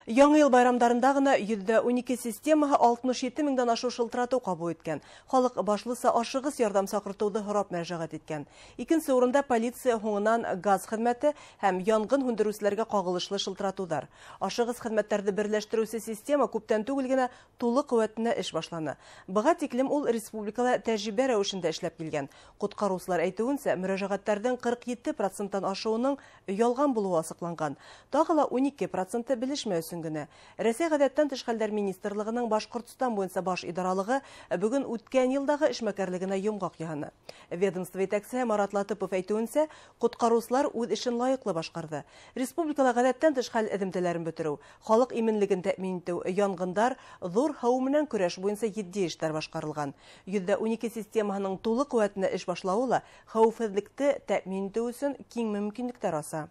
Яңы йыл байрамдарында ғына 112 системаһы 67 меңдән ашыу шылтыратыу ҡабул иткән. Халыҡ башлыса ашығыс ярҙам саҡыртыуҙы һорап мөрәжәғәт иткән. Икенсе урында полиция, һуңынан газ хеҙмәте һәм янғын һүндереүселәргә ҡағылышлы шылтыратыуҙар. Ашығыс хеҙмәттәрҙе берләштереүсе система күптән түгел генә тулы ҡеүәтенә эш башланы. Быға тиклем ул республикала тәжрибә рәүешендә эшләп килгән. Ҡотҡарыусылар әйтеүенсә, мөрәжәғәттәрҙең 47%-тан ашыуының ялған булыуы асыҡланған. Тағы ла 12%-ы белешмә өсөн генә. Рәсәй ғәҙәттән тыш хәлдәр министрлығының Башҡортостан буйынса баш идаралығы бөгөн үткән йылдағы эшмәкәрлегенә йомғаҡ яһаны. Ведомство етәксеһе Марат Латыпов әйтеүенсә, ҡотҡарыусылар үҙ эшен лайыҡлы башҡарҙы. Республикала ғәҙәттән тыш хәл эҙемтәләрен бөтөрөү, халыҡ именлеген тәьмин итеү, янғындар, ҙур һыу менән көрәш буйынса етди эштәр башҡарылған. 112 системаһының тулы ҡеүәтенә эш башлауы ла хәүефһеҙлекте тәьмин итеү өсөн киң мөмкинлектәр аса.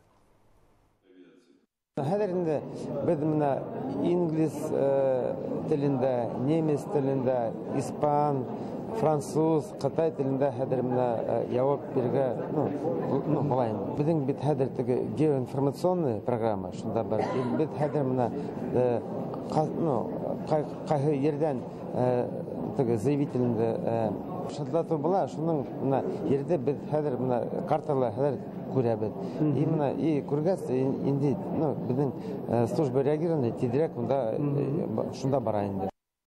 Хәҙер инде беҙ мына инглиз телендә, немец телендә, испан, француз, ҡытай телендә хәҙер мына яуап бирергә, ну, була инде. Беҙҙең бит хәҙер теге геоинформационный программа шунда бар. Беҙ хәҙер мына, ну, ҡайһы ерҙән теге заявителенде шылтыратыу була, шуның мына ерҙе беҙ хәҙер мына картала хәҙер күрәбеҙ. И мына, и күргәс, инде, ну, беҙҙең служба реагирования тиҙерәк унда, шунда бара инде.